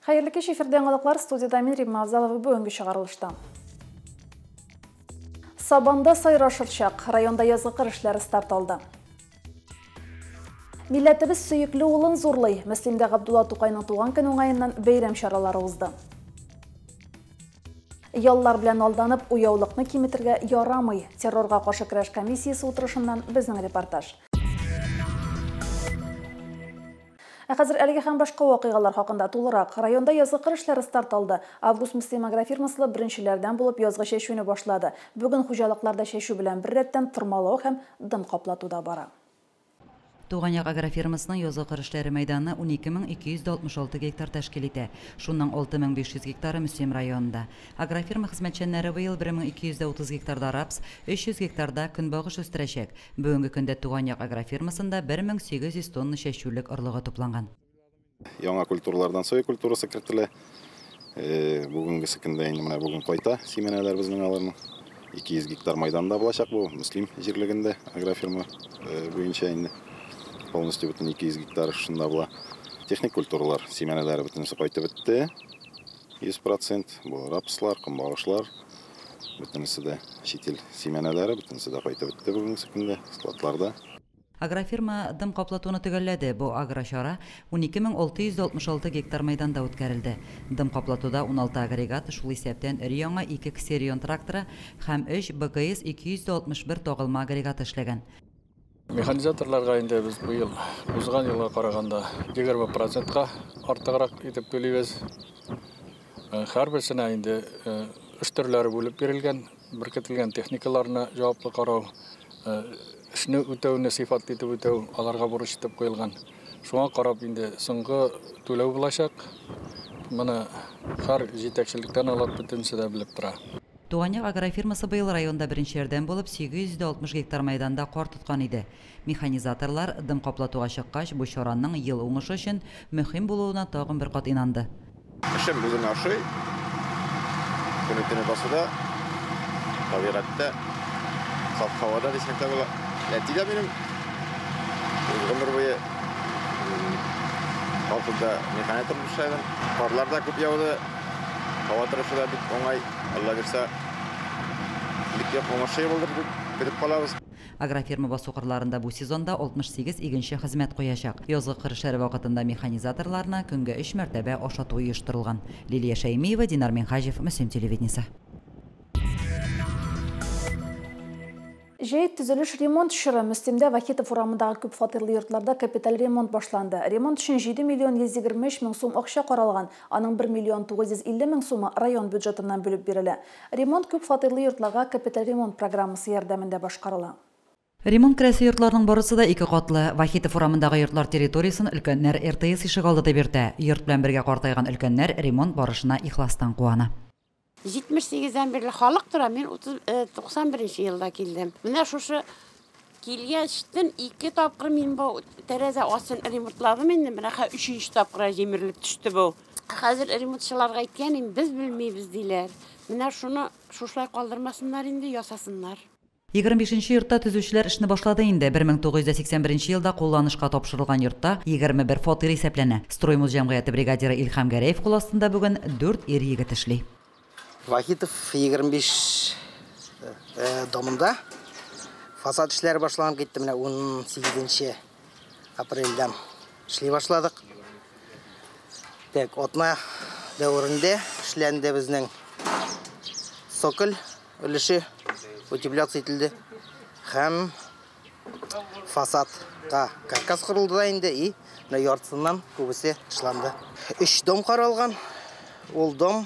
Хәерле кич, эфирдә яңалыклар, студияда мин Римма Авзалова бүгенге чыгарылышта. Сабанда сайрашыр чак, районда язгы кыр эшләре старт алды. Милләтебез сөекле улын зурлый. Мөслимдә Габдулла Тукайның туган көне уңаеннан бәйрәм чаралары узды. Яллар белән алданып, уяулыкны киметергә ярамый. Террорга каршы көрәш комиссиясе утырышыннан безнең репортаж. Ә хәзер әлеге һәм башка вакыйгалар хакында тулырак. Районда язгы кыр эшләре старт алды. Август Мөслим агрофирмасы беренчеләрдән булып язгы чәчүне башлады. Бүген хуҗалыкларда чәчү белән беррәттән тырмалау һәм дым каплату да бара. Туган як агрофирмасының язгы кыр эшләре мәйданы 12266 гектар тәшкил итә. Шуннан 6500 гектары Мөслим районында. Агрофирма хезмәтчәннәре быел 1230 гектарда рапс, 300 гектарда көнбагыш үстерәчәк. Бүгенге көндә Туган як агрофирмасында 1800 тонна чәчүлек орлыгы тупланган. Яңа культуралардан соя культурасы кертелә. Бүгенгесе көндә инде менә бүген кайта симәнәләр безнең аларның. 200 гектар майданда булачак бу Мөслим җирлегендә агрофирма буенча инде. Полностью бөтен 200 гектар шунда була. Техник культуралар, симәнәләре бөтенесе кайтып бетте. 100% бу рапслар, көнбагышлар, бөтенесе дә чит ил симәнәләре, бөтенесе дә кайтып бетте бүгенге көндә складларда. Агрофирма дым каплатуны төгәлләде. Бу агрочара 12666 гектар мәйданда үткәрелде. Дым каплатуда 16 агрегат, шул исәптән өр-яңа 2 Ксерион тракторы һәм 3 БКС 261 тагылма агрегаты эшләгән. Механизаторларга инде без быел узган елга караганда 20%-ка артыграк итеп түлибез. Һәрберсенә инде эш төрләре бүлеп бирелгән, беркетелгән техникаларны җаваплы карау, эшне үтәүне сыйфатлы итеп үтәү аларга бурыч итеп куелган. Шуңа карап инде соңгы түләү булачак. Моны һәр җитәкчелектән алып бөтенесе дә белеп тора. Туган як агрофирмасы быел районда беренчеләрдән булып 860 гектар мәйданда кар тоткан иде. Механизаторлар дым каплатуга чыккач, бу чараның ел уңышы өчен мөһим булуына тагын бер кат инанды. Эшем үземә ошый. Көне-төне басуда, табигатьтә, саф һавада дисәң дә була. Әти дә минем гомер буе колхозда механизатор булып эшләдем. Карлар да күп яуды. Һава торышы да бик уңай. Алла бирсә, бик яхшы уңышлы булыр дип көтеп калабыз. Агрофирма басу кырларында бу сезонда 68 игенче хезмәт куячак. Язгы кыр эшләре вакытында механизаторларны көнгә 3 мәртәбә ашату оештырылган. Лилия Шәймиева, Динар Минһаҗев, Мөслим телевидениесе. Җәй төзелеш ремонт чоры. Мөслимдә Вахитов урамындагы күп фатирлы йортларда капиталь ремонт башланды. Ремонт өчен 7 миллион 123 мең сум акча каралган. Аның 1 миллион 950 мең сумы район бюджетыннан бүлеп бирелә. Ремонт күп фатирлы йортларга капиталь ремонт программасы ярдәмендә башкарыла. Ремонт керәсе йортларның барысы да ике катлы. Вахитов урамындагы йортлар территориясын өлкәннәр РТС ишегалды дип йөртә. Йорт белән бергә картайган өлкәннәр ремонт барышына ихластан куана. 78-дән бирле халык тора, мин 91 елда килдем. Менә шушы килгәчтен 2 тапкыр мин бу тәрәзә астын ремонтладым инде, менә хәзер 3 тапкыр җимерелеп төште бу. Хәзер ремонтчыларга әйткән инде, без белмибез диләр. Менә шуны шушылай калдырмасыннар инде, ясасыннар. 25 йортта төзүчеләр эшне башлады инде. 1981 елда кулланышка тапшырылган йортта 21 фатир исәпләнә. Строймуз җәмгыяте бригадиры Илһам Гәрәев кул астында бүген 4 ир егет эшли. Вахитов 25 домында фасад эшләре башланып китте. Менә 18 апрельдән эшли башладык. Так, атна дәверендә эшләнде безнең соколь өлеше утепляция ителде һәм фасадка каркас корылды да инде, и менә яртысыннан күбесе эшләнде. 3 дом каралган. Ул дом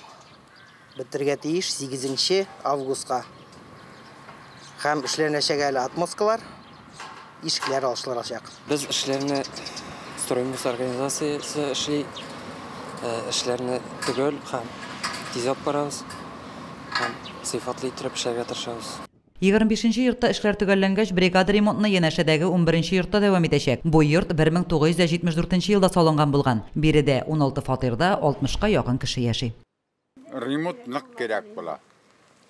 бетергә тиеш 8 августка. Һәм эшләнәчәк әле отмосткалар, ишекләр алыштырылачак. Без эшләрне Строймус организациясе эшли, эшләрне төгәл һәм тиз алып барабыз һәм сыйфатлы итеп эшләргә тырышабыз. 25 йортта эшләр төгәлләнгәч, бригада ремонтны янәшәдәге 11 йортта дәвам итәчәк. Бу йорт 1974 елда салынган булган. Биредә 16 фатирда 60-ка якын кеше яши. Ремонт нык кирәк була.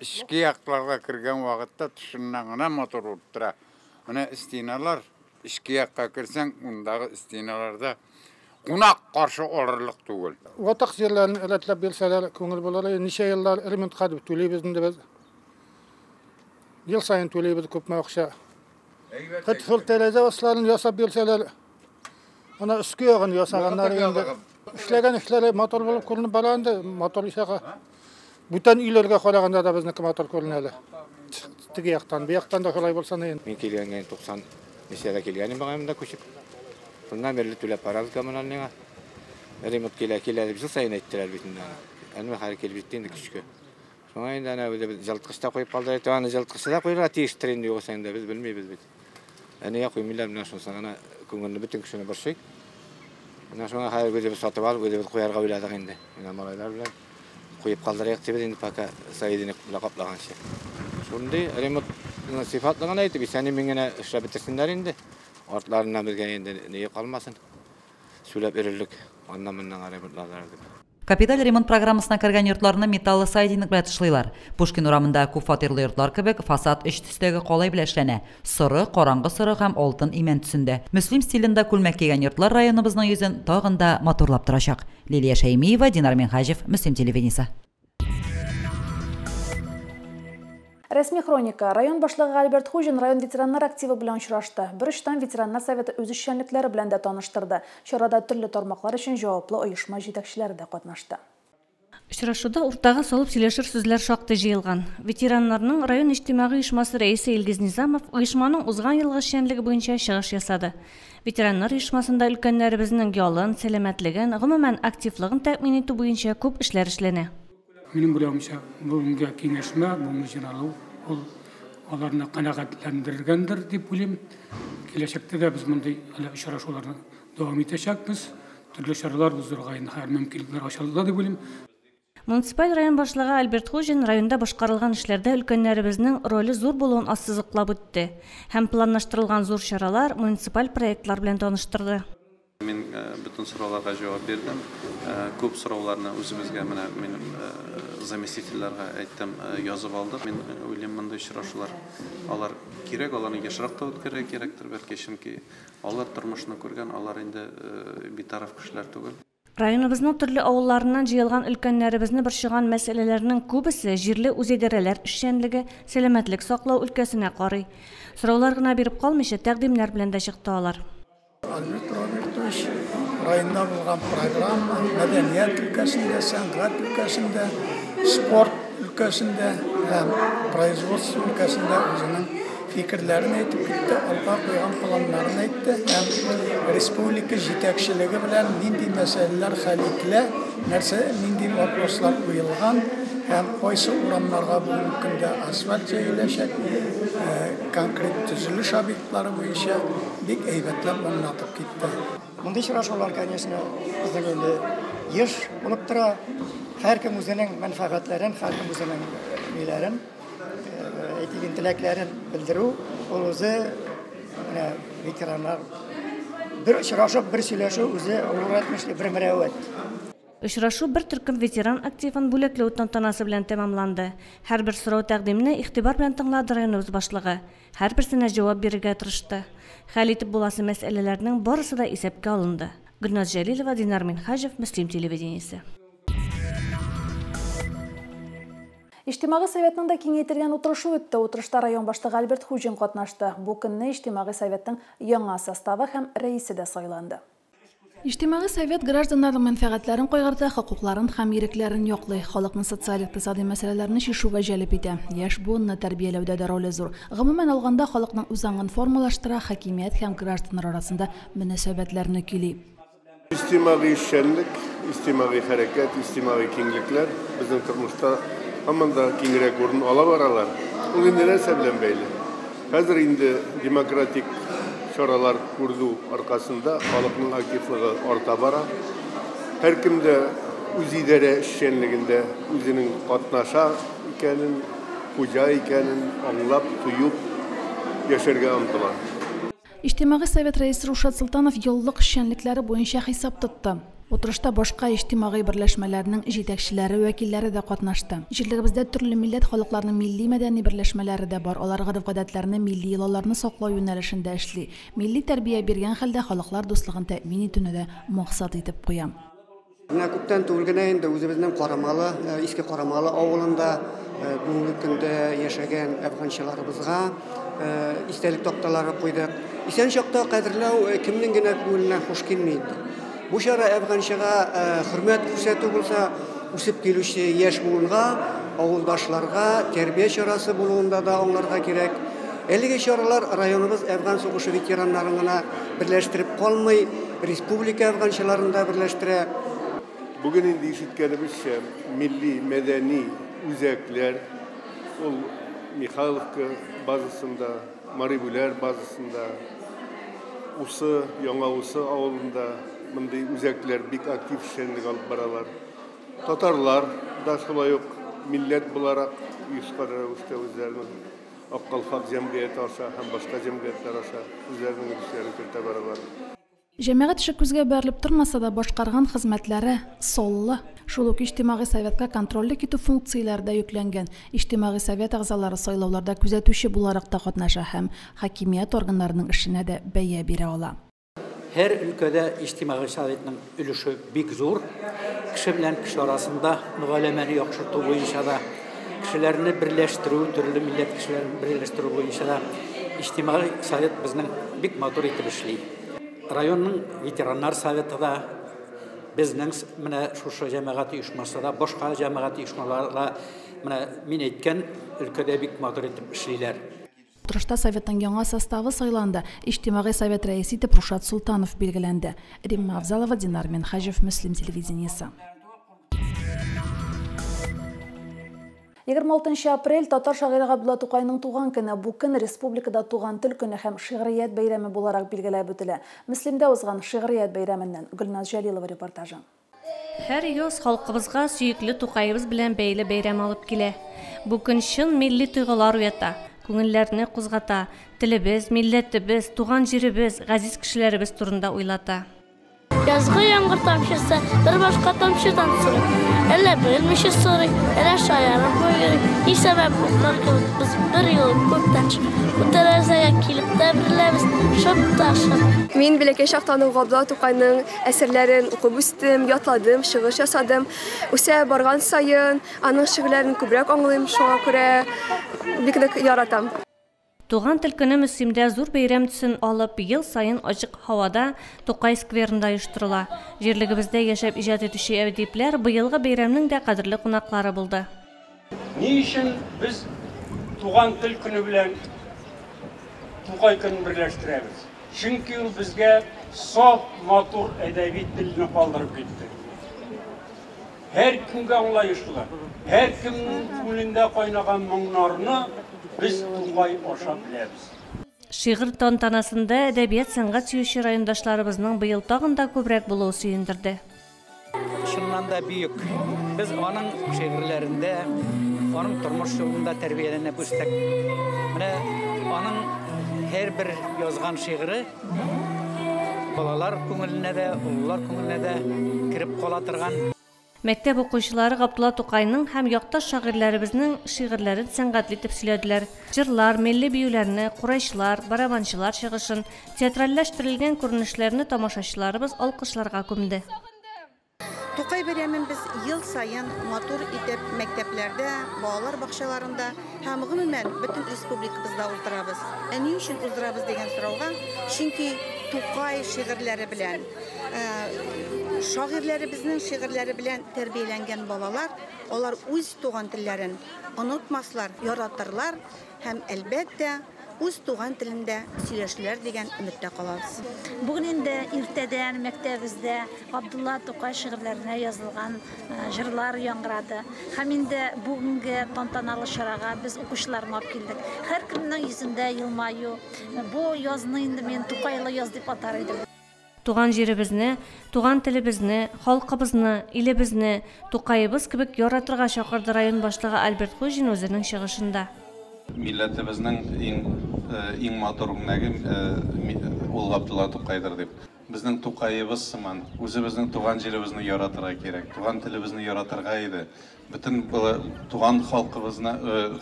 Эчке якларга кергән вакытта тышыннан гына мотор урып тора. Менә стеналар, эчке якка керсәң, ундагы стеналарда Кунак каршы алырлык түгел. Ватак җирләрен рәтләп бирсәләр, күңел булыр. Ничә еллар ремонтка дип түлибез инде без. Ел саен түлибез күпме акча. Хәтта шул тәрәзә асларын ясап бирсәләр, ана өске ягын ясаганнар инде. Эшләгән эшләре матур булып күренеп бара инде, матур ишәгә. Бүтән өйләргә караганда да безнеке матур күренә әле. Теге яктан, бу яктан да шулай булсын инде. Мин килгәнгә 90 ничәдә килгәнем багаймында күчеп. Шуннан бирле түләп барабыз коммунальныйга. Ремонт килә, килә дип ел саен әйттеләр бит инде аны. Әнә хәзер килеп җитте инде көчкә. Шуңа инде әнә үзебез җылыткыч та куеп калдырып, аны җылыткычы да куярга тиештер инде, югыйсә инде без белмибез бит. Әнигә куймыйлар, менә шунысы гына күңелне бөтен кешене борчый. Менә шуңа хәзер үзебез сатып алып, үзебез куярга уйладык инде. Менә малайлар белән куеп калдырыйк дибез инде, пока соединение белән каплаганчы. Шундый ремонтның сыйфатлы гына итеп, исән-имин генә эшләп бетерсеннәр инде. Артларыннан безгә инде ни калмасын. Сүләп йөрерлек, аннан-моннан ремонтларлар дип. Капиталь ремонт программасына кергән йортларны металлы сайдинг белән тышлыйлар. Пушкин урамында күп фатирлы йортлар кебек фасад өч төстәге калай белән эшләнә. Соры, караңгы соры һәм алтын имән төсендә. Мөслим стилендә күлмәк кигән йортлар районыбызның йөзен тагын да матурлап торачак. Лилия Шәймиева, Динар Минһаҗев, Мөслим телевидениесе. Рәсми хроника. Район башлыгы Альберт Хуҗин район ветераннар активы белән очрашты. Бер очтан ветераннар советы үз эшчәнлекләре белән дә таныштырды. Чарада төрле тармаклар өчен җаваплы оешма җитәкчеләре дә катнашты. Очрашуда уртага салып сөйләшер сүзләр шактый җыелган. Ветераннарның район иҗтимагый оешмасы рәисе Илгиз Низамов оешманың узган елгы эшчәнлеге буенча чыгыш ясады. Ветераннар оешмасында өлкәннәребезнең ялын, сәламәтлеген, гомумән активлыгын тәэмин итү буенча күп эшләр эшләнә. Минем уйлавымча, бүгенге киңәшмә, бүгенге җыйналу ул аларны канәгатьләндергәндер дип уйлыйм. Киләчәктә дә без мондый әле очрашуларны дәвам итәчәкбез. Төрле чаралар уздырырга инде һәр мөмкинлекләр ачылды дип уйлыйм. Муниципаль район башлыгы Альберт Хуҗин районда башкарылган эшләрдә өлкәннәребезнең роле зур булуын ассызыклап үтте һәм планлаштырылган зур чаралар, муниципаль проектлар белән таныштырды. Мин бөтен сорауларга җавап бирдем. Күп сорауларны үзебезгә менә минем заместительләргә әйттем, язып алдык. Мин уйлыйм, мондый очрашулар алар кирәк, аларны ешрак та үткәрергә кирәктер бәлки, чөнки алар тормышны күргән, алар инде битараф кешеләр түгел. Районыбызның төрле авылларыннан җыелган өлкәннәребезне борчыган мәсьәләләрнең күбесе җирле үзидарәләр эшчәнлеге, сәламәтлек саклау өлкәсенә карый. Сораулар гына биреп калмыйча, тәкъдимнәр белән дә чыкты алар. Альберт Робертович районда булган программа мәдәният өлкәсендә, сәнгать өлкәсендә, спорт өлкәсендә һәм производство өлкәсендә үзенең фикерләрен әйтеп китте, алга куйган планнарын әйтте һәм республика җитәкчелеге белән нинди мәсьәләләр хәл ителә, нәрсә, нинди вопрослар куелган һәм кайсы урамнарга бүгенге көндә асфальт җәеләчәк, конкрет төзелеш объектлары буенча бик әйбәтләп аңлатып китте. Мондый очрашулар, конечно, безнең инде еш булып тора. Һәркем үзенең мәнфәгатьләрен, һәркем үзенең ниләрен, әйтик, теләкләрен белдерү, ул үзе менә ветераннар бер очрашып, бер сөйләшү үзе олуг әйтмешли бер мөрәвәт. Очрашу бер төркем ветеран активын бүләкләү тантанасы белән тәмамланды. Һәрбер сорау тәкъдимне игътибар белән тыңлады районыбыз башлыгы. Һәрберсенә җавап бирергә тырышты. Хәл итеп буласы мәсьәләләрнең барысы да исәпкә алынды. Гөлназ Җәлилова, Динар Минһаҗев, Мөслим телевидениесе. Иҗтимагый советның да киңәйтелгән утырышы үтте. Утырышта район башлыгы Альберт Хуҗин катнашты. Бу көнне Иҗтимагый советның яңа составы һәм рәисе дә сайланды. Иҗтимагый совет гражданнарның мәнфәгатьләрен кайгырта, хокукларын һәм ирекләрен яклый, халыкның социаль-икътисади мәсьәләләрен чишүгә җәлеп итә. Яшь буынны тәрбияләүдә дә роле зур. Гомумән алганда, халыкның үз аңын формалаштыра, хакимият һәм гражданнар арасында мөнәсәбәтләрне көйли. Иҗтимагый эшчәнлек, иҗтимагый хәрәкәт, иҗтимагый киңлекләр безнең тормышта һаман да киңрәк урын ала баралар. Ул инде нәрсә белән бәйле? Хәзер инде демократик чаралар күрү аркасында халыкның активлыгы арта бара. Һәркем дә үз идарә эшчәнлегендә үзенең катнаша икәнен, хуҗа икәнен аңлап, тоеп яшәргә омтыла. Иҗтимагый совет рәисе Рушат Солтанов еллык эшчәнлекләре буенча хисап тотты. Утырышта башка иҗтимагый берләшмәләрнең җитәкчеләре, вәкилләре дә катнашты. Җирлегебездә төрле милләт халыкларының милли-мәдәни берләшмәләре дә бар. Алар гореф-гадәтләрне, милли йолаларны саклау юнәлешендә эшли. Милли тәрбия биргән хәлдә халыклар дуслыгын тәэмин итүне дә максат итеп куя. Менә күптән түгел генә инде үзебезнең Карамалы, Иске Карамалы авылында бүгенге көндә яшәгән әфганчыларыбызга истәлек такталары куйдык. Исән чакта кадерләү кемнең генә күңеленә хуш килми инде. Бу чара әфганчыга хөрмәт күрсәтү булса, үсеп килүче яшь буынга, авылдашларга тәрбия чарасы булуында да аңларга кирәк. Әлеге чаралар районыбыз әфган сугышы ветераннарын гына берләштереп калмый, республика әфганчыларын да берләштерә. Бүген инде ишеткәнебезчә, милли мәдәни үзәкләр ул Михайловка базасында, Марибүләр базасында, Усы, Яңа Усы авылында мондый үзәкләр бик актив эшчәнлек алып баралар. Татарлар да шулай ук милләт буларак оешкан рәвештә үзләренең Ак калфак җәмгыяте аша һәм башка җәмгыятьләр аша үзләренең өлешләрен кертә баралар. Җәмәгать эше күзгә бәрелеп тормаса да, башкарган хезмәтләре саллы. Шул ук Иҗтимагый советка контрольлек итү функцияләре дә йөкләнгән. Иҗтимагый совет әгъзалары сайлауларда күзәтүче буларак та катнаша һәм хакимият органнарының эшенә дә бәя бирә ала. Һәр өлкәдә Иҗтимагый советның өлеше бик зур. Кеше белән кеше арасында мөгаләмәне яхшырту буенча да, кешеләрне берләштерү, төрле милләт кешеләрен берләштерү буенча да Иҗтимагый совет безнең бик матур итеп эшли. Районның ветераннар советы да, безнең менә шушы җәмәгать оешмасы да, башка җәмәгать оешмалары да менә мин әйткән өлкәдә бик матур итеп эшлиләр. Утырышта советның яңа составы сайланды. Иҗтимагый совет рәисе итеп Рушат Солтанов билгеләнде. Римма Авзалова, Динар Минһаҗев, Мөслим телевидениесе. 26 апрель татар шагыйре Габдулла Тукайның туган көне. Бу көн республикада туган тел көне һәм шигърият бәйрәме буларак билгеләп үтелә. Мөслимдә узган шигърият бәйрәменнән Гөлназ Җәлилова репортажы. Һәр яз халкыбызга сөекле Тукаебыз белән бәйле бәйрәм алып килә. Бу көн чын милли тойгылар уята, күңелләрне кузгата, телебез, милләтебез, туган җиребез, газиз кешеләребез турында уйлата. Язгы яңгыр тамчысы бер башка тамчыдан сорый. Әллә белмичә сорый, әллә шаярып йөри. Ни сәбәп уклар кебек без бер юлы күктән бу тәрәзәгә килеп тә бәреләбез, шып та шып. Мин бәләкәй чактан ук Габдулла Тукайның әсәрләрен укып үстем, ятладым, чыгыш ясадым. Үсә барган саен аның шигырьләрен күбрәк аңлыйм, шуңа күрә бик нык яратам. Туган тел көне Мөслимдә зур бәйрәм төсен алып, ел саен ачык һавада Тукай скверында оештырыла. Җирлегебездә яшәп иҗат итүче әдипләр быелгы бәйрәмнең дә кадерле кунаклары булды. Ни өчен без туган тел көне белән Тукай көнен берләштерәбез? Чөнки ул безгә саф, матур әдәби телне калдырып китте. Һәркемгә аңлаешлы, һәркемнең күңелендә кайнаган моңнарны без Тукай аша беләбез. Шигырь тантанасында әдәбият-сәнгать сөюче райондашларыбызның быел тагын да күбрәк булуы сөендерде. Чыннан да бөек. Без аның шигырьләрендә, аның тормыш юлында тәрбияләнеп үстек. Менә аның һәрбер язган шигыре балалар күңеленә дә, олылар күңеленә дә кереп кала торган. Мәктәп укучылары Габдулла Тукайның һәм якташ шагыйрьләребезнең шигырьләрен сәнгатьле итеп сөйләделәр. Җырлар, милли биюләрне, курайчылар, барабанчылар чыгышын, театральләштерелгән күренешләрне тамашачыларыбыз алкышларга күмде. Тукай бәйрәмен без ел саен матур итеп мәктәпләрдә, балалар бакчаларында һәм гомумән бөтен республикабызда уздырабыз. Ә ни өчен уздырабыз дигән сорауга, чөнки Тукай шигырьләре белән, шагыйрьләребезнең шигырьләре белән тәрбияләнгән балалар, алар үз туган телләрен онытмаслар, яратырлар һәм әлбәттә үз туган телендә сөйләшерләр дигән өметтә калабыз. Бүген инде иртәдән мәктәбебездә Габдулла Тукай шигырьләренә язылган җырлар яңгырады. Һәм инде бүгенге тантаналы чарага без укучыларны алып килдек. Һәркемнең йөзендә елмаю. Бу язны инде мин Тукайлы яз дип атар идем. Туган җиребезне, туган телебезне, халкыбызны, илебезне Тукаебыз кебек яратырга чакырды район башлыгы Альберт Хуҗин үзенең чыгышында. Милләтебезнең иң матур үрнәге ул Габдулла Тукайдыр дип. Безнең Тукаебыз сыман, үзебезнең туган җиребезне яратырга кирәк, туган телебезне яратырга иде. Бөтен туган халкыбызны,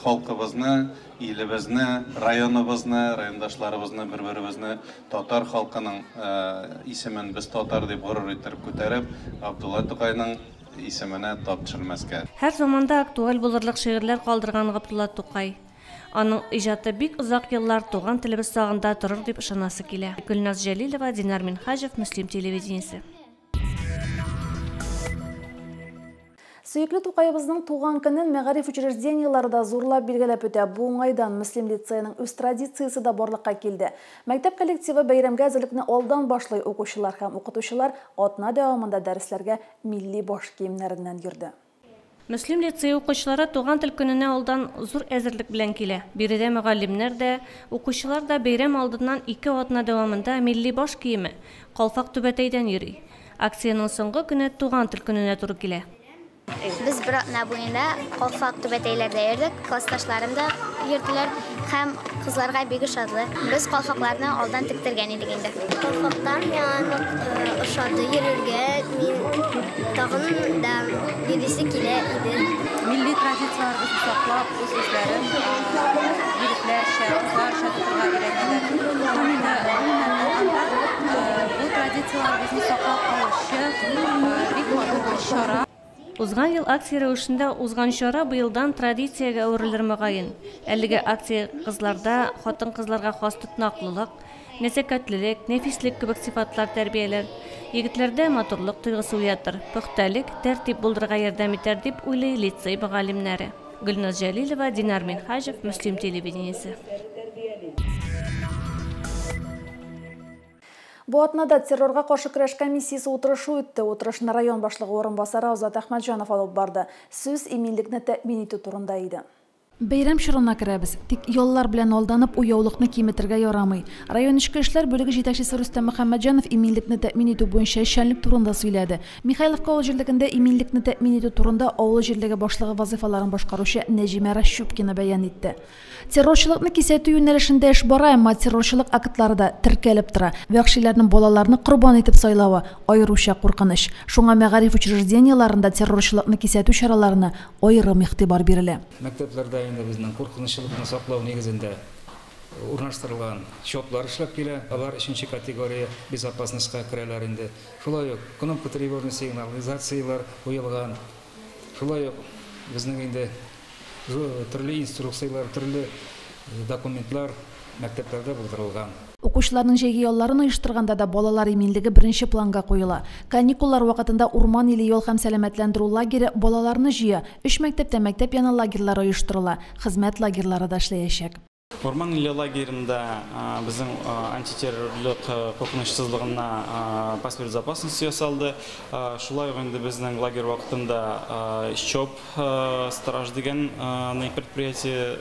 халкыбызны, илебезне, районыбызны, райондашларыбызны, бер-беребезне татар халкының исемен без татар дип горур иттереп күтәреп, Габдулла Тукайның исеменә тап төшермәскә. Һәр заманда актуаль булырлык шигырьләр калдырган Габдулла Тукай. Аның иҗаты бик озак еллар туган телебез сагында торыр дип ышанасы килә. Гөлназ Җәлилова, Динар Минһаҗев, Мөслим телевидениесе. Сөекле Тукаебызның туган көнен мәгариф учреждениеләре дә зурлап билгеләп үтә. Бу уңайдан Мөслим лицееның үз традициясе дә барлыкка килде. Мәктәп коллективы бәйрәмгә әзерлекне алдан башлый. Укучылар һәм укытучылар атна дәвамында дәресләргә милли баш киемнәреннән йөрде. Мөслим лицее укучылары туган тел көненә алдан зур әзерлек белән килә. Биредә мөгаллимнәр дә, укучылар да бәйрәм алдыннан 2 атна дәвамында милли баш киеме, калфак түбәтәйдән йөри. Акциянең соңгы көне туган тел көненә туры килә. Без бер атна буена калфак түбәтәйләрдә йөрдек, классташларым да йөрделәр һәм кызларга бик ошады. Без калфакларны алдан тектергән идек инде. Калфаклар миңа нык ошады йөрергә, мин тагын да йөрисе килә иде. Милли традицияләребезне саклап, үз-үзләрен егетләрчә, кызларча тотырга өйрәнәләр. Гомумән алганда, бу традицияләребезне саклап калучы бик матур бер чара. Узган ел акция рәвешендә узган чара быелдан традициягә әверелер мөгаен. Әлеге акция кызларда хатын-кызларга хас тотнаклылык, нәзакәтлелек, нәфислек кебек сыйфатлар тәрбияләр, егетләрдә матурлык тойгысы уятыр, пөхтәлек, тәртип булдырырга ярдәм итәр дип уйлый лицей мөгаллимнәре. Гөлназ Җәлилова, Динар Минһаҗев, Мөслим телевидениесе. Бу атнада террорга каршы көрәш комиссиясе утырышы үтте. Утырышны район башлыгы урынбасары Азат Әхмәтҗанов алып барды. Сүз иминлекне тәэмин итү турында иде. Бәйрәм чорына керәбез. Тик яллар белән алданып, уяулыкны киметергә ярамый. Район эчке эшләр бүлеге җитәкчесе Рөстәм Мөхәммәтҗанов иминлекне тәэмин итү буенча эшчәнлек турында сөйләде. Михайловка авыл җирлегендә иминлекне тәэмин итү турында авыл җирлеге башлыгы вазыйфаларын башкаручы Нәҗимә Ращупкина бәян итте. Террорчылыкны кисәтү юнәлешендә эш бара, әмма террорчылык актлары да теркәлеп тора. Вәхшиләрнең балаларны корбан итеп сайлавы аеруча куркыныч. Шуңа мәгариф учреждениеләрендә террорчылыкны кисәтү чараларына аерым игътибар бирелә. Мәктәпләрдә инде безнең куркынычсызлыкны саклау нигезендә урнаштырылган ЧОПлар эшләп килә. Алар 3нче категория безопасностька керәләр инде. Шулай ук кнопка тревожной сигнализацияләр куелган. Шулай ук безнең инде төрле инструкцияләр, төрле документлар мәктәпләрдә булдырылган. Укучыларның җәйге ялларын оештырганда да балалар иминлеге беренче планга куела. Каникуллар вакытында Урман иле ял һәм сәламәтләндерү лагере балаларны җыя. 3 мәктәптә мәктәп яны лагерьлары оештырыла. Хезмәт лагерьлары да эшләячәк. Урман иле лагерында безнең антитеррорлык куркынычсызлыгына паспорт безопасности ясалды. Шулай ук инде безнең лагерь вакытында ЧОП страж дигән предприятие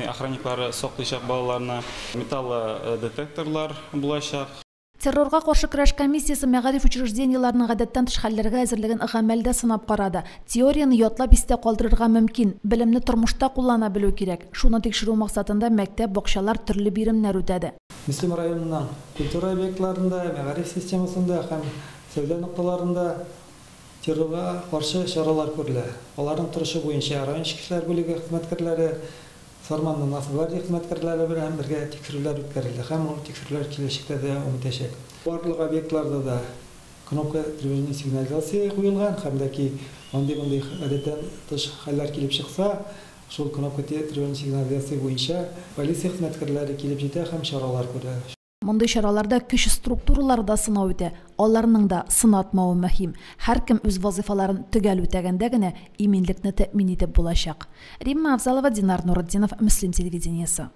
охранниклары саклыйчак балаларны, металлодетекторлар булачак. Террорга каршы көрәш комиссиясе мәгариф учреждениеләренең гадәттән тыш хәлләргә әзерлеген гамәлдә сынап карады. Теорияне ятлап истә калдырырга мөмкин, белемне тормышта куллана белү кирәк. Шуны тикшерү максатында мәктәп, бакчалар төрле биремнәр үтәде. Мөслим районының культура объектларында, мәгариф системасында һәм сәүдә нокталарында террорга каршы чаралар күрелә. Аларның торышы буенча район эчке эшләр бүлеге хезмәткәрләре, Сарманның Нацгвардия хезмәткәрләре белән бергә тикшерүләр үткәрелде һәм ул тикшерүләр киләчәктә дәвам итәчәк. Барлык объектларда да кнопка тревожной сигнализация куелган һәм дә ки андый-мондый гадәттән тыш хәлләр килеп чыкса, шул кнопка тревожной сигнализация буенча полиция хезмәткәрләре килеп җитә һәм чаралар күрә. Мондый чараларда көч структуралары да сынау үтә, аларның да сынатмавы мөһим. Һәркем үз вазыйфаларын төгәл үтәгәндә генә иминлекне тәэмин итеп булачак. Римма Афзалова, Динар Нуретдинов, Мөслим телевидениесе.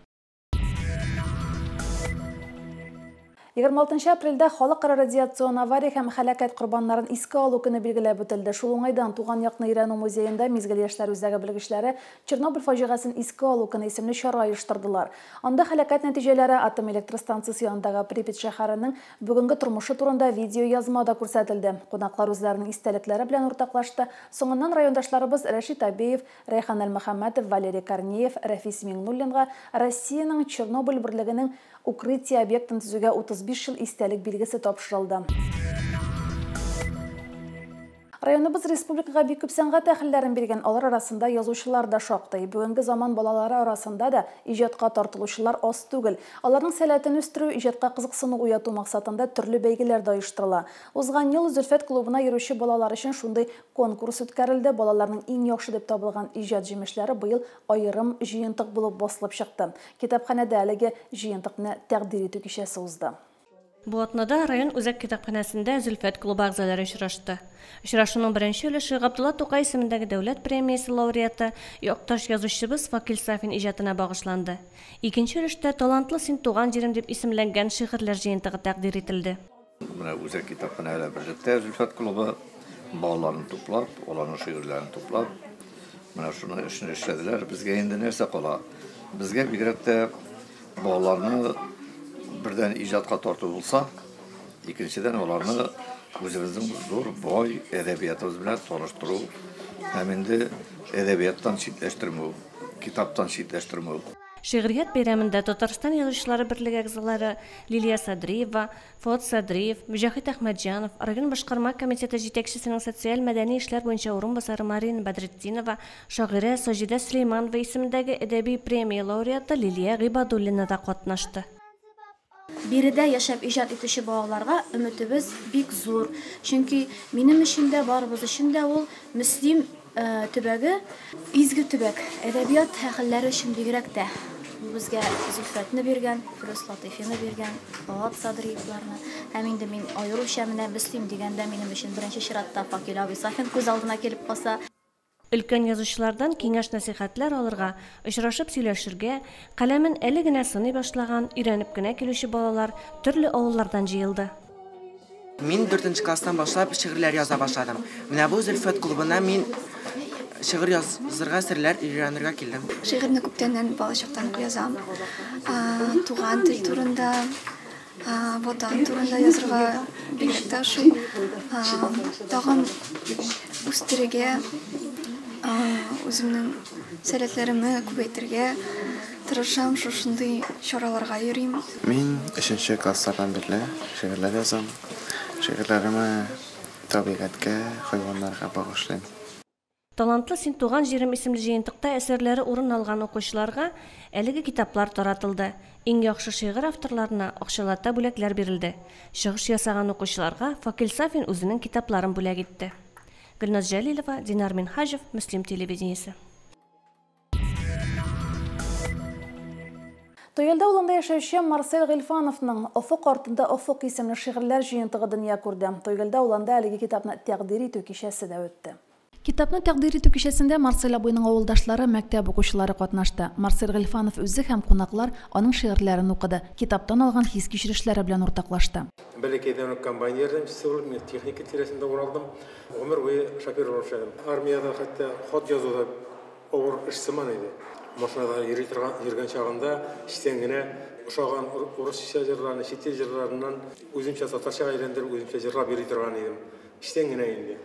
26 апрельдә халыкара радиацион авария һәм һәлакәт корбаннарын искә алу көне билгеләп үтелде. Шул уңайдан Туган якны өйрәнү музеенда Мизгел яшьләр үзәге белгечләре Чернобыль фаҗигасын искә алу көне исемле чара оештырдылар. Анда һәлакәт нәтиҗәләре атом электростанциясе янындагы Припять шәһәренең бүгенге тормышы турында видео язма да күрсәтелде. Кунаклар үзләренең истәлекләре белән уртаклашты. Соңыннан райондашларыбыз Рәшит Абеев, Рәйхан Әлмөхәммәтов, Валерий Корнеев, Рәфис Миңнуллинга Россиянең Чернобыль берлегенең Укрытие объектын төзүгә 35 ел истәлек билгесе тапшырылды. Районыбыз республикага бик күп сәнгать әһелләрен биргән, алар арасында язучылар да шактый. Бүгенге заман балалары арасында да иҗатка тартылучылар аз түгел. Аларның сәләтен үстерү, иҗатка кызыксыну уяту максатында төрле бәйгеләр дә оештырыла. Узган ел Зөлфәт клубына йөрүче балалар өчен шундый конкурс үткәрелде. Балаларның иң яхшы дип табылган иҗат җимешләре быел аерым җыентык булып басылып чыкты. Китапханәдә әлеге җыентыкны тәкъдир итү кичәсе узды. Бу атнада район үзәк китапханәсендә Зөлфәт клубы әгъзалары очрашты. Очрашуның беренче өлеше Габдулла Тукай исемендәге дәүләт премиясе лауреаты, якташ язучыбыз Факил Сафин иҗатына багышланды. Икенче өлештә Талантлы син туган җирем дип исемләнгән шигырьләр җыентыгы тәкъдир ителде. Менә үзәк китапханә белән берлектә Зөлфәт клубы балаларны туплап, аларның шигырьләрен туплап, менә шуны эшне эшләделәр. Безгә инде нәрсә кала? Безгә бигрәк тә балаларны бердән иҗатка тарту булса, икенчедән аларны үзебезнең зур бай әдәбиятыбыз белән таныштыру һәм инде әдәбияттан читләштермәү, китаптан читләштермәү. Шигърият бәйрәмендә Татарстан язучылары берлеге әгъзалары Лилия Садриева, Фуат Садриев, Мөҗәһит Әхмәтҗанов, район башкарма комитеты җитәкчесенең социаль-мәдәни эшләр буенча урынбасары Марина Бәдретдинова, шагыйрә Саҗидә Сөләйманова исемендәге әдәби премия лауреаты Лилия Гыйбадуллина да катнашты. Биредә яшәп иҗат итүче балаларга өметебез бик зур. Чөнки минем өчен дә, барыбыз өчен дә ул Мөслим төбәге изге төбәк. Әдәбият әһелләре өчен бигрәк тә. Ул безгә Зөлфәтне биргән, Фирүз Латыйфины биргән, Фуат Садриевларны. Һәм инде мин аеруча менә Мөслим дигәндә минем өчен беренче чиратта Факил абый Сафин күз алдына килеп баса. Өлкән язучылардан киңәш-нәсыйхәтләр алырга, очрашып сөйләшергә, каләмен әле генә сыный башлаган, өйрәнеп кенә килүче балалар төрле авыллардан җыелды. Мин 4 класстан башлап шигырьләр яза башладым. Менә бу Зөлфәт клубына мин шигырь язырга, серләр өйрәнергә килдем. Шигырьне күптәннән балачактан ук язам. Туган тел турында, Ватан турында язырга бигрәк тә ошый. Тагын үстерергә, үземнең сәләтләремне күбәйтергә тырышам, шушындый чараларга йөрим. Мин 3 класслардан бирле шигырьләр язам. Шигырьләремне табигатькә, хайваннарга багышлыйм. Талантлы син туган җирем исемле җыентыкта әсәрләре урын алган укучыларга әлеге китаплар таратылды. Иң яхшы шигырь авторларына акчалата бүләкләр бирелде. Чыгыш ясаган укучыларга Факил Сафин үзенең китапларын бүләк итте. Гөлназ Җәлилова, Динар Минһаҗев, Мөслим телевидениесе. Тойгелде авылында яшәүче Марсель Гыйльфановның Офык артында офык исемле шигырьләр җыентыгы дөнья күрде. Тойгелде авылында әлеге китапны тәкъдир итү кичәсе дә үтте. Китапны тәкъдир итү кичәсендә Марсель абыйның авылдашлары, мәктәп укучылары катнашты. Марсель Гыйльфанов үзе һәм кунаклар аның шигырьләрен укыды, китаптан алган хис-кичерешләре белән уртаклашты. Бәләкәйдән үк комбайн ярдәмчесе булып, мин техника тирәсендә уралдым. Гомер буе шофер булып эшләдем. Армиядә хәтта хат язу да авыр эш сыман иде. Машинада йөри торган, йөргән чагында эчтән генә ошаган урысча җырларны, чит ил җырларыннан үземчә татарчага әйләндереп, үземчә җырлап йөри торган идем. Эчтән генә инде.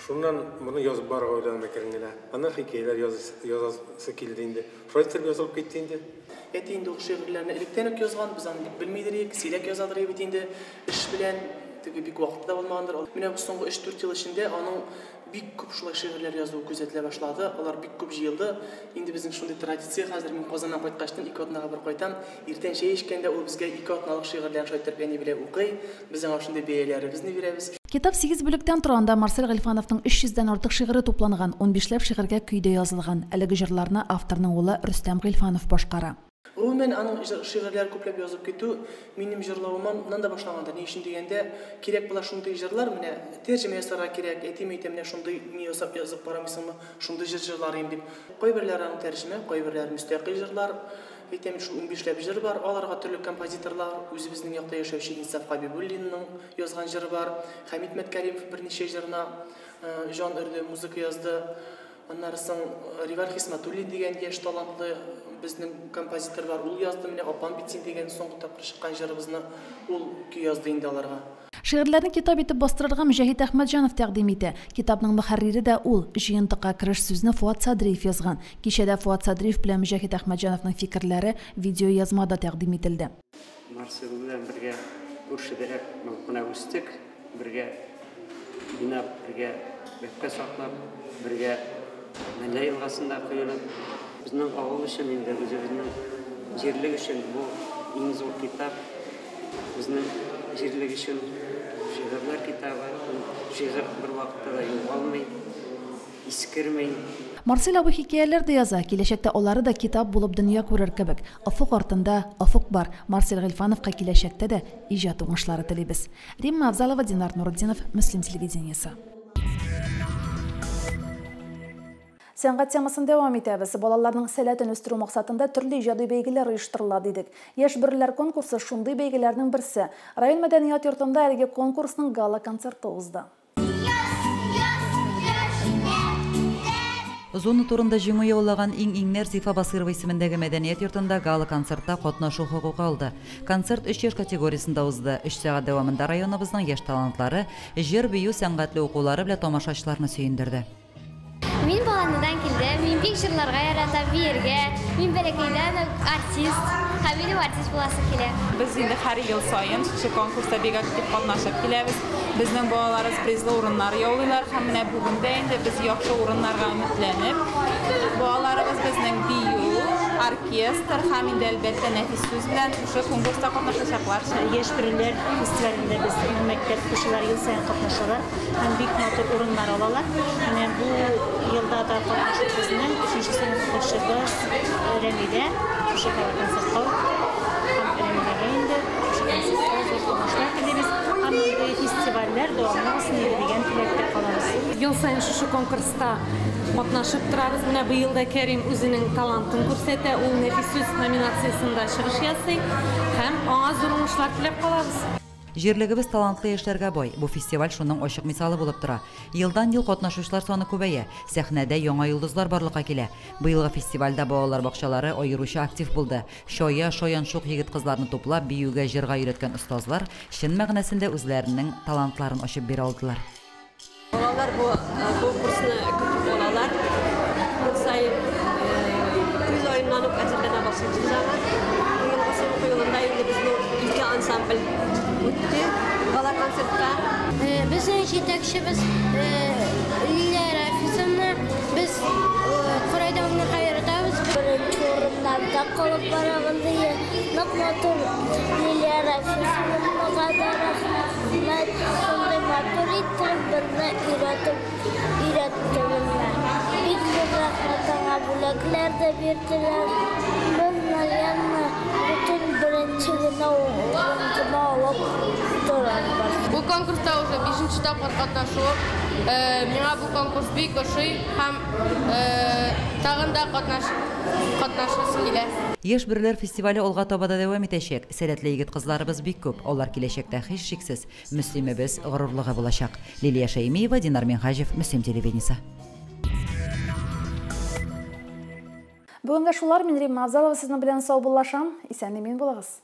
Шуннан моны язып барырга уйладым әкрен генә. Аннан хикәяләр язасы килде инде. Шулай итеп язылып китте инде. Әти инде ул шигырьләрне электән үк язган, без аны бик белмидер идек, сирәк язадыр бит инде. Эш белән теге бик вакыты да булмагандыр. Менә бу соңгы 3-4 ел эчендә аның бик күп шулай шигырьләр язуы күзәтелә башлады. Алар бик күп җыелды. Инде безнең шундый традиция хәзер, мин Казаннан кайткачтан 2 атнага бер кайтам. Иртән чәй эчкәндә ул безгә 2 атналык шигырьләрен шулай итеп әни белән укый. Без аңа шундый бәяләребезне бирәбез. Китап 8 бүлектән тора, анда Марсель Гыйльфановның 300дән артык шигыре тупланган, 15ләп шигырьгә көйдә язылган. Әлеге җырларны авторның улы Рөстәм Гыйльфанов башкара. Гомумән, аның шигырьләр күпләп язып китү минем җырлавымнан да башлангандыр. Ни өчен дигәндә, кирәк була шундый җырлар, менә тәрҗемә ясарга кирәк, әтием әйтә, менә шундый ни ясап язып карамыйсыңмы, шундый җыр җырларым дип. Кайберләре аның тәрҗемә, кайберләре мөстәкыйль җырлар. Әйтәм, шул 15ләп җыр бар, аларга төрле композиторлар, үзебезнең якта яшәүче Инсаф Хабибуллинның язган җыры бар, Хәмит Мәткәримов берничә җырына җан өрде, музыка язды. Аннары соң Риваль Хисматуллин дигән яшь талантлы безнең композитор бар, ул язды, менә Апам бит син дигән соңгы тапкыр чыккан җырыбызны ул көй язды инде аларга. Шигырьләрне китап итеп бастырырга Мөҗәһит Әхмәтҗанов тәкъдим итә. Китапның мөхәррире дә ул. Җыентыкка кереш сүзне Фуат Садриев язган. Кичәдә Фуат Садриев белән Мөҗәһит Әхмәтҗановның фикерләре видеоязмада тәкъдим ителде. Марсель белән бергә күршедә менә үстек, бергә уйнап, бергә бәбкә саклап, бергә Мәллә елгасында коенып. Безнең авыл өчен инде, үзебезнең җирлек өчен бу иң зур китап. Безнең җирлек өчен шигырьләр китабы. Ул шигырь бервакытта да югалмый, искерми. Марсель абый хикәяләр дә яза, киләчәктә алары да китап булып дөнья күрер кебек. Офык артында офык бар, Марсель Гыйльфановка киләчәктә дә иҗат уңышлары телибез. Римма Авзалова, Динар Нуретдинов, Мөслим телевидениесе. Сәнгать темасын дәвам итәбез. Балаларның сәләтен үстерү максатында төрле иҗади бәйгеләр оештырыла, дидек. Яшь бөреләр конкурсы шундый бәйгеләрнең берсе. Район мәдәният йортында әлеге конкурсның гала-концерты узды. Зона турында җиңү яулаган иң-иңнәр Зифа Басыйрова исемендәге мәдәният йортында гала-концертта катнашу хокукы алды. Концерт өч яшь категориясендә узды. Өч сәгать дәвамында районыбызның яшь талантлары җыр-бию сәнгатьле укулары белән тамашачыларны сөендерде. Мин Баланныдан килдем. Мин бик җырларга яратам, биергә. Мин бәләкәйдән үк артист һәм минем артист буласы килә. Без инде һәр ел саен шушы конкурста бик актив катнашып киләбез. Безнең балаларыбыз призлы урыннар яулыйлар һәм менә бүген дә инде без яхшы урыннарга өметләнеп, балаларыбыз безнең бию, оркестр һәм инде әлбәттә нәфис сүз белән шушы конкурста катнашачаклар. Яшь бөреләр фестивалендә безнең мәктәп укучылары ел саен катнашалар һәм бик матур урыннар алалар. Менә бу елда да катнашып безнең өченче сыйныф укучыбыз Рәмилә шушы гала-концертка һәм Рәмиләгә инде шушы концертта зур уңышлар телибез һәм мондый фестивальләр дәвамлы булсын иде дигән теләктә калабыз. Ел саен шушы конкурста катнашып торабыз. Менә быел да Кәрим үзенең талантын күрсәтә. Ул Нәфис сүз номинациясендә чыгыш ясый һәм аңа зур уңышлар теләп калабыз. Җирлегебез талантлы яшьләргә бай. Бу фестиваль шуның ачык мисалы булып тора. Елдан-ел катнашучылар саны күбәя, сәхнәдә яңа йолдызлар барлыкка килә. Быелгы фестивальдә балалар бакчалары аеруча актив булды. Чая, шаян, шук егет-кызларны туплап, биюгә, җырга өйрәткән остазлар чын мәгънәсендә үзләренең талантларын ачып бирә алдылар. Балалар бу конкурсны көтеп алалар. Ел саен көз аеннан ук әзерләнә башлыйбыз аңа. Быелгысы уку елында инде безнең ике ансамбль үтте гала-концертка. Безнең җитәкчебез Лилия Рафисовна, без курайда уйнарга яратабыз. Беренче урыннарда калып барабыз. Нык матур Лилия Рафисовнага да рәхмәт. Шундый матур итеп безне өйрәтеп өйрәтте безне. Бик зур рәхмәт аңа, бүләкләр дә бирделәр. Без, наверное, бөтен беренче генә урын алып торабыз. Бу конкурста уже бишенче тапкыр катнашуым. Миңа бу конкурс бик ошый һәм тагын да катнашасы килә. Яшь бөреләр фестивале алга таба да дәвам итәчәк. Сәләтле егет-кызларыбыз бик күп. Алар киләчәктә һичшиксез Мөслимебез горурлыгы булачак. Лилия Шәймиева, Динар Минһаҗев, Мөслим телевидениесе. Бүгенгә шулар. Мин Римма Авзалова сезнең белән саубуллашам. Исән-имин булыгыз.